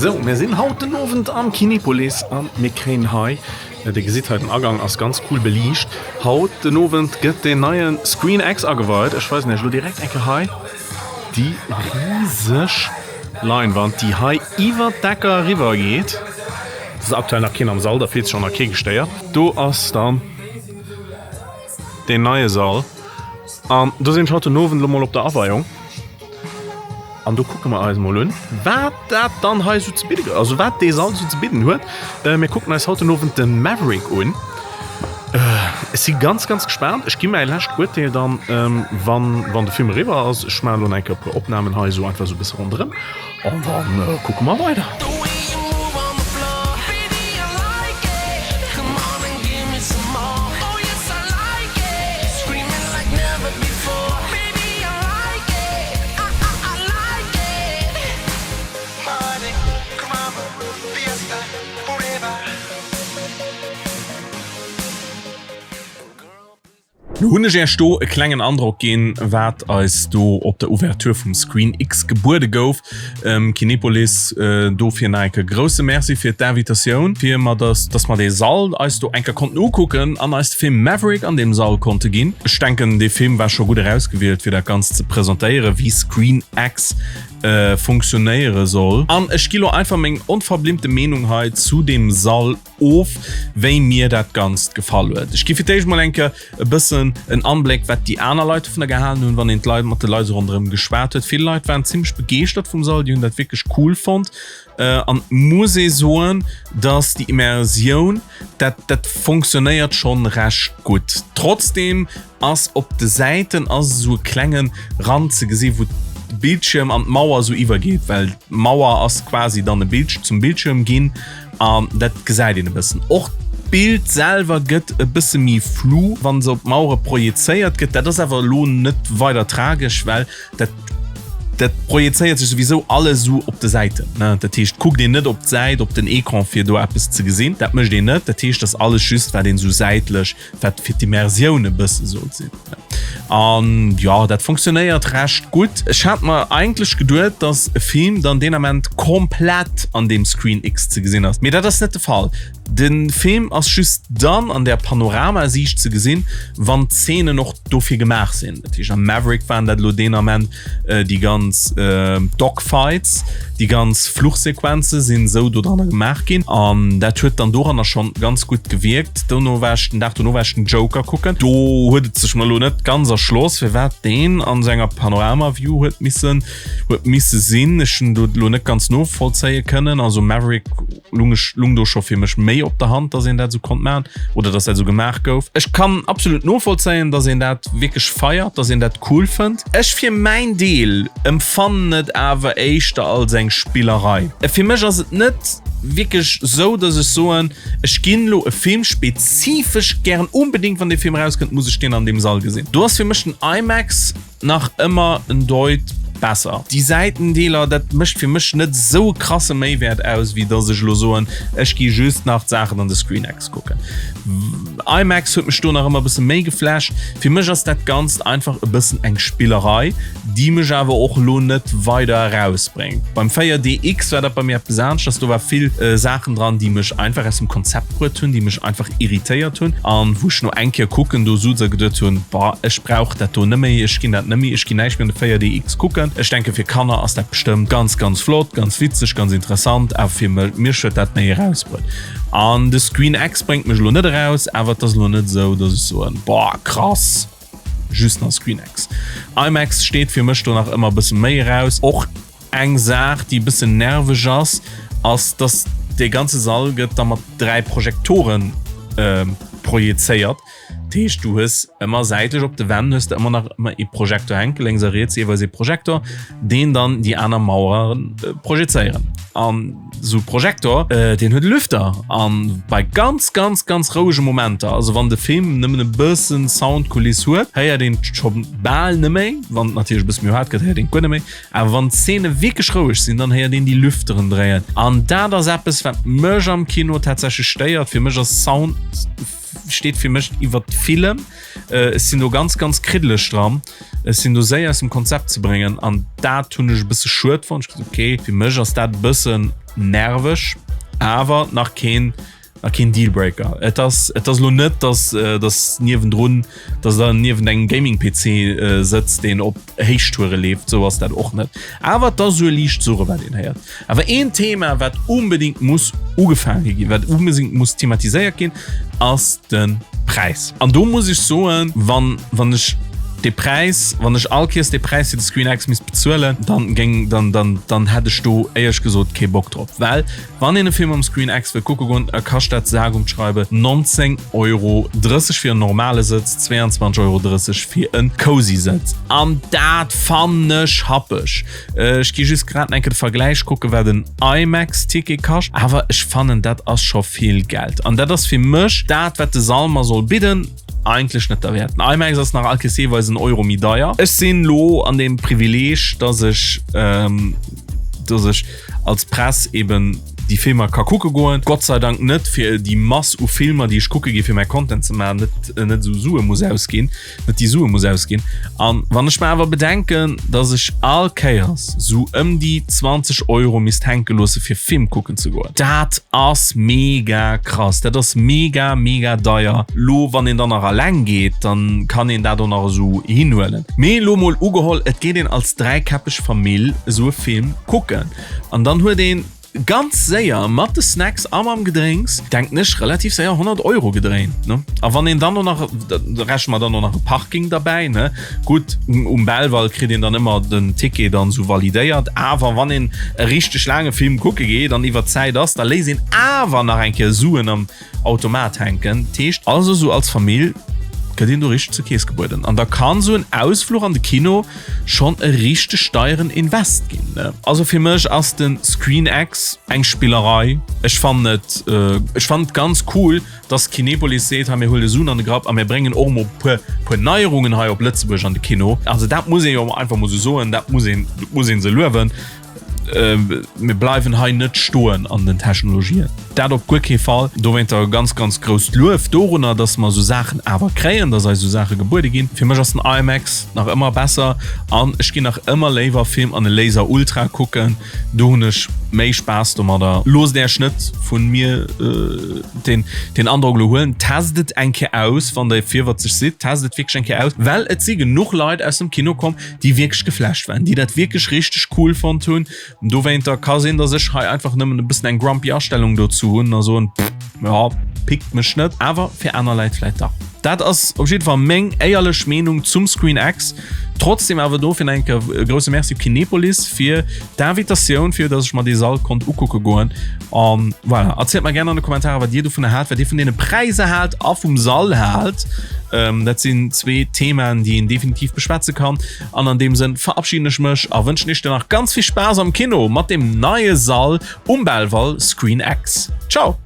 Sou, mir sinn haut den Owend am Kinepolis an mir kréien hei, dir gesitt hei den Agang ass ganz cool beliicht, haut den Owend gëtt deen neie Screen X ageweit. Ech weisen iech elo direkt eng Kéier hei déi riseg Leinwand, déi hei iwwert d'Ecker eriwwer geet. Et ass aktuell nach keen am Sall, da fillt sech och nach kee gestéiert. Do ass dann deen neie Sall an do sinn ech haut den Owend elo mol op der Aweiung. An do kucke mer eis mol un, wat dat dann hei esou ze bidde gëtt, also wat dee Sall esou ze bidden huet. Mir kucken eis haut den Owend de Maverick un. Ech si ganz, ganz gespaant. Ech gi mäi lescht Urteel dann, wann, wann de Film eriwwer ass. Ech maachen elo nach eng Kéier e puer Opnamen hei esou einfach esou e bësse ronderëm an dann kucke mer weider. Lo hunn ech Iech do e klengen Androck ginn, wat eis do op der Ouverture vum Screen X gebuede gouf. Kinepolis, dofir nach eng Kéier grousse Merci fir d'Invitatioun, fir mer dass, dass mer dee Sall eis do eng Kéier konnten ukucken an eis de Film Maverick an deem Sall konnte ginn. Ech denken, dee Film war scho gutt erausgewielt, fir dat Ganzt ze presentéieren, wéi Screen X funktionéiere soll. An ech gi lo einfach meng onverblimmte Meenung hei zu deem Sall of, wéi mir dat Ganzt gefall huet. Ech gi fir d'éischt mol eng Kéier e bëssen en Anbléck, wat déi aner Leit dovunner gehalen hunn, wann een d'Leit mat de Leit esou ronderëm geschwat huet. Vill Leit waren zimmlech begeeschtert vum Sall, déi hunn dat wierklech cool fonnt. An et muss ee soen, dass déi Immersioun, dat dat fonctionnéiert schonn recht gutt. Trotzdeem ass op de Säiten ass esou e klenge Rand ze gesi wou de Bildschierm an d'Mauer esou iwwergeet, well d'Mauer ass quasi dann e Bild zum Bildschierm ginn an dat gesäit een e bëssen. Och d'Bild selwer gëtt e bësse méi flou, wann se op d'Mauere projezéiert gëtt. Dat ass awer elo net weider tragesch, well dat dat projezéiert sech souwisou alles esou op de Säiten. Dat heescht, kuckt een net op d'Säit, op den Ecran fir do eppes ze gesinn. Dat mécht een net. Dat heescht, dass alles just wat een esou säitlech wat fir d'Immersioun e bësse sollt sinn. An ja, dat funktionéiert recht gutt. Ech hat mer eigentlech geduet, dass e Film dann deen Ament komplett an deem Screen X ze gesinn ass. Mee dat ass net de Fall. De Film ass just dann an der Panoramasiicht ze gesinn, wann d'Zeenen och dofir gemaach sinn. Dat heescht am Maverick waren dat elo deen Ament déi ganz Dogfights, déi ganz Fluchsequenze sinn esou dodranner gemaach ginn an dat huet dann doranner schonn ganz gutt gewierkt. Dono war ech, den Dag dono war ech den Joker kucken. Do huet et sech mer elo net ganz erschloss, firwat deen an esou enger Panorama-View huet missen huet misse sinn. Ech hunn do elo net ganz novollzéie kënnen. Also Maverick lung ech lung do scho fir mech méi op der Hand, dass een dat esou konnt maachen oder dass dat esou gemaach gouf. Ech kann absolut novollzéien, dass een dat wierklech feiert, dass een dat cool fënnt. Ech fir mäin Deel emfannen et awer éischter als eng Spillerei. Fir mech ass et net wierklech esou, dass ech soen, ech ginn elo e Film spezifesch gären unbedéngt, wann dee Film erauskënnt, muss ech deen an deem Sall gesinn. Do ass fir mech den IMAX Nach ëmmer en Deut besser. Déi Säitendeeler, dat mécht fir mech net esou e krasse Méiwäert aus, wéi dass ech elo soen, ech gi just nach d'Saachen an de ScreenX kucken. IMAX huet mech do nach ëmmer e bësse méi geflasht. Fir mech ass dat Ganzt einfach e bëssen eng Spillerei, déi mech awer och elo net weider erausbréngt. Beim 4DX war dat bei mir eppes aneschters, do war vill Saachen dran, déi mech einfach aus dem Konzept bruet hunn, déi mech einfach irritéiert hunn an wou ech no eng Kéier kucken do sutz a geduet hunn, boah, ech brauch dat do neméi, ech ginn dat neméi, ech ginn näischt méi an de 4DX kucken. Ech denke fir Kanner ass dat bestëmmt ganz, ganz flott, ganz witzeg, ganz interessant, awer fir mech huet dat méi erausbruet. An de Screen X bréngt mech elo net eraus, awer et ass elo net esou, dass ech soen, boah, krass, just nach Screen X. IMAX steet fir mech do nach ëmmer e bësse méi eraus. Och Eng Saach déi e bëssen nerveg ass, ass dass dee ganze Sall gëtt da mat 3 Projektoren projezéiert. Dat heescht du hues ëmmer säitlech op de Wänn hues de ëmmer nach ëmmer ee Projektor hänke, lénks a riets jeeweils ee Projektor, deen dann déi aner Mauere projezéieren. An esou e Projektor deen huet e Lüfter an bei ganz ganz ganz rouege Momenter, also wann de Film nëmmen e bëssen Soundkuliss huet, héiert een scho bal neméi, wann et natierlech e bësse méi haart gëtt, héiert een et guer neméi. Awer wann d'Szene wierklech roueg sinn, dann héiert een déi Lüfteren dréien. An dat ass eppes, wat mech am Kino tatsächlech stéiert. Fir mech ass Sound. steet fir mech iwwer villem. Ech sinn do ganz ganz kriddeleg dran. Ech sinn do séier aus dem Konzept ze bréngen an dat hunn ech e bësse schued fonnt. Ech gesot, okay, fir mech ass dat e bëssen nerveg, awer nach keen nach keen Dealbreaker. Et ass et ass lo net, dass dass niewendrun, dass der niewent engem Gaming-PC sëtzt, deen op Héichtoure leeft, sou ass dat och net. Awer et ass esou e liicht Surre wat een héiert. Awer een Thema wat unbedingt muss ugefaange ginn, wat unbedingt muss thematiséiert ginn, ass de Präis. An do muss ech soen, wann, wann ech de Präis, wann ech all Kees de Präis fir de Screen X misst bezuelen, dann géing, dann, dann, dann hätt ech do éierlech gesot kee Bock drop. Well wann een e Film am Screen X wëll kucke goen, e kascht dat sage und schreibe 19 Euro 30 fir en normale Sëtz, 22 Euro 30 fir e Cozy Sëtz. An dat fannen ech happeg. Ech gi just grad enke de Vergläich kucke wat en IMAX Ticket kascht, awer ech fannen dat ass scho vill Geld an dat ass fir mech dat wat de Sall mer soll bidden eigentlech net derwäert. Den IMAX ass nach all Kees jeeweils en Euro méi deier. Ech sinn lo an deem Privileeg, dass ech dass ech als Press eben déi Filmer ka kucke goen. Gott sei Dank net fir déi Mass u Filmer déi ech kucke gi fir mäi Content ze maachen, net net esou Sue muss ausginn. net déi Sue muss ausginn. An wann ech mer awer bedenken, dass ech all Kéiers sou ëm déi 20 Euro misst hänke loosse fir Film kucken ze goen, dat ass mega krass, dat ass mega mega deier. Lo wann een dann nach alleng geet, dann kann een dat och nach esou hinhuelen. Mee lo mol ugeholl, et geet een als dräikäppeg Famill esou e Film kucken an dann huet een, Ganz séier mat de Snacks a mam Gedrénks, denken ech, relativ séier 100 Euro gedréint, ne? A wann een dann och nach, da rechne mer dann och nach e Parking derbäi, ne? Gutt, um Belval kritt een dann ëmmer den Ticket dann esou validéiert, awer wann een e richteg laange Film kucke geet an iwwer d'Zäit ass, da léisst een awer nach eng Kéier Suen am Automat hänken. Dat heescht also, esou als Famill gëtt een do richteg zur Keess gebueden an da kann esou en Ausfluch an de Kino schonn e richteg deieren Invest ginn. Also fir mech ass den Screen X eng Spillerei. Ech fannen et ech fannen et ganz cool, dass Kinepolis seet, hei mir huele Suen an de Grapp a mir bréngen och mol puer puer Neierungen hei op Lëtzebuerg an de Kino. Also dat muss ee jo einfach mol sou soen, dat muss een dat muss ee se luewen. Mir bleiwen hei net stoen an den Technologien. Dat op guer kee Fall. Dowéinter e ganz, ganz grousst Luef dorunner, dass mer esou Saachen awer kréien, dass eis esou Saache gebuede ginn. Fir mech ass den IMAX nach ëmmer besser an ech ginn nach ëmmer léiwer Film an e Laser Ultra kucken. Do hunn ech méi Spaass domadder. Loosst Äech net vu mir den, den Androck elo huelen. Test et eng Kéier aus, wann Der virwëtzeg sidd. Test et wierklech eng Kéier aus, well et si genuch Leit aus dem Kino komm, déi wierklech geflasht waren, déi dat wierklech richteg cool fonnt hunn. Dowéinter ka sinn, dass ech hei einfach nëmmen e bëssen eng grumpy Astellung dozou hunn a soen, pff, ja, pickt mech net, awer fir aner Leit vläit dach. Dat ass op jidde Fall meng éierlech Meenung zum Screen X. Trotzdem awer dofir nach eng Kéier e grousse Merci u Kinepolis fir d'Invitatioun, fir dass ech mer dee Sall konnt ukucke goen. An voilà, erzielt mer gerne an de Kommentarer, wat Dir dovunner haalt, wat Dir vun deene Präisser haalt a vum Sall haalt. Ähm, dat sinn zwee Themaen, déi een definitiv beschwätze kann. An an deem Sënn verabschieden ech mech a wënschen Iech dann nach ganz vill Spaass am Kino mat dem neie Sall um Belval Screen X. Ciao!